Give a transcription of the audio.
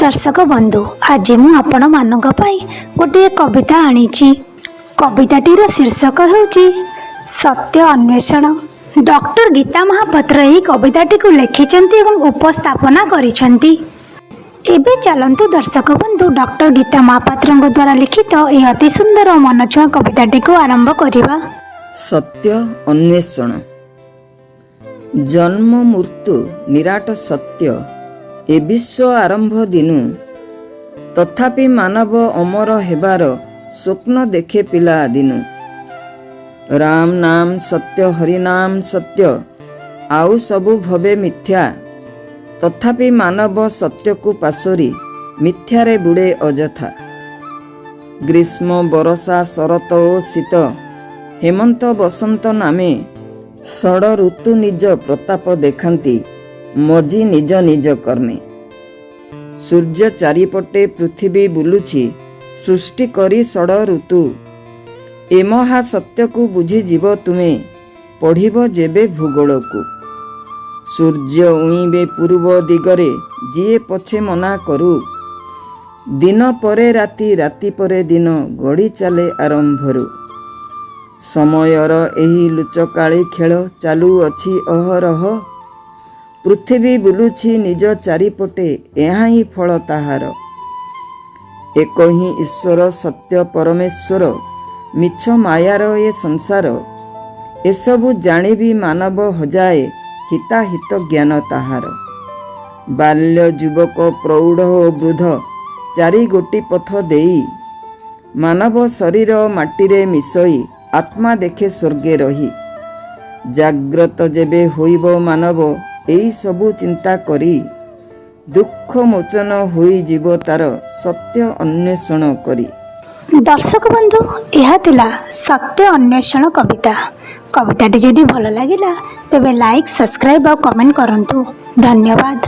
ଦର୍ଶକ ବନ୍ଧୁ, ଆଜି ମୁଁ ଆପଣମାନଙ୍କ ପାଇଁ ଗୋଟିଏ କବିତା ଆଣିଛି। କବିତାଟିର ଶୀର୍ଷକ ହେଉଛି ସତ୍ୟ ଅନ୍ୱେଷଣ। ଡକ୍ଟର ଗୀତା ମହାପାତ୍ର ଏହି କବିତାଟିକୁ ଲେଖିଛନ୍ତି ଏବଂ ଉପସ୍ଥାପନା କରିଛନ୍ତି। ଏବେ ଚାଲନ୍ତୁ ଦର୍ଶକ ବନ୍ଧୁ, ଡକ୍ଟର ଗୀତା ମହାପାତ୍ରଙ୍କ ଦ୍ୱାରା ଲିଖିତ ଏହି ଅତି ସୁନ୍ଦର ଓ ମନଛୁଆଁ କବିତାଟିକୁ ଆରମ୍ଭ କରିବା। ସତ୍ୟ ଅନ୍ୱେଷଣ। ଜନ୍ମ ମୃତ୍ୟୁ ନିରାଟ ସତ୍ୟ ଏ ବିଶ୍ୱ ଆରମ୍ଭ ଦିନୁ। ତଥାପି ମାନବ ଅମର ହେବାର ସ୍ୱପ୍ନ ଦେଖେ ପିଲା ଦିନୁ। ରାମ ନାମ ସତ୍ୟ, ହରି ନାମ ସତ୍ୟ, ଆଉ ସବୁ ଭବେ ମିଥ୍ୟା। ତଥାପି ମାନବ ସତ୍ୟକୁ ପାଶୋରି ମିଥ୍ୟାରେ ବୁଡ଼େ ଅଯଥା। ଗ୍ରୀଷ୍ମ, ବରଷା, ଶରତ ଓ ଶୀତ, ହେମନ୍ତ, ବସନ୍ତ ନାମେ ଷଡ଼ ଋତୁ ନିଜ ପ୍ରତାପ ଦେଖାନ୍ତି ମଜି ନିଜ ନିଜ କର୍ମେ। ସୂର୍ଯ୍ୟ ଚାରିପଟେ ପୃଥିବୀ ବୁଲୁଛି ସୃଷ୍ଟି କରି ଷଡ଼ ଋତୁ। ଏ ମହା ସତ୍ୟକୁ ବୁଝିଯିବ ତୁମେ ପଢ଼ିବ ଯେବେ ଭୂଗୋଳକୁ। ସୂର୍ଯ୍ୟ ଉଇଁବେ ପୂର୍ବ ଦିଗରେ, ଯିଏ ପଛେ ମନା କରୁ। ଦିନ ପରେ ରାତି, ରାତି ପରେ ଦିନ ଗଡ଼ି ଚାଲେ ଆରମ୍ଭରୁ। ସମୟର ଏହି ଲୁଚକାଳି ଖେଳ ଚାଲୁଅଛି ଅହରହ। ପୃଥିବୀ ବୁଲୁଛି ନିଜ ଚାରିପଟେ, ଏହା ହିଁ ଫଳ ତାହାର। ଏକ ହିଁ ଈଶ୍ୱର, ସତ୍ୟ ପରମେଶ୍ୱର, ମିଛ ମାୟାର ଏ ସଂସାର। ଏସବୁ ଜାଣିବି ମାନବ ହଜାଏ ହିତାହିତ ଜ୍ଞାନ ତାହାର। ବାଲ୍ୟ, ଯୁବକ, ପ୍ରୌଢ଼ ଓ ବୃଦ୍ଧ ଚାରି ଗୋଟି ପଥ ଦେଇ ମାନବ ଶରୀର ମାଟିରେ ମିଶଇ ଆତ୍ମା ଦେଖେ ସ୍ୱର୍ଗେ ରହି। ଜାଗ୍ରତ ଯେବେ ହୋଇବ ମାନବ ଏଇ ସବୁ ଚିନ୍ତା କରି, ଦୁଃଖ ମୋଚନ ହୋଇଯିବ ତାର ସତ୍ୟ ଅନ୍ୱେଷଣ କରି। ଦର୍ଶକ ବନ୍ଧୁ, ଏହା ଥିଲା ସତ୍ୟ ଅନ୍ୱେଷଣ କବିତା। କବିତାଟି ଯଦି ଭଲ ଲାଗିଲା, ତେବେ ଲାଇକ୍, ସବସ୍କ୍ରାଇବ୍ ଆଉ କମେଣ୍ଟ କରନ୍ତୁ। ଧନ୍ୟବାଦ।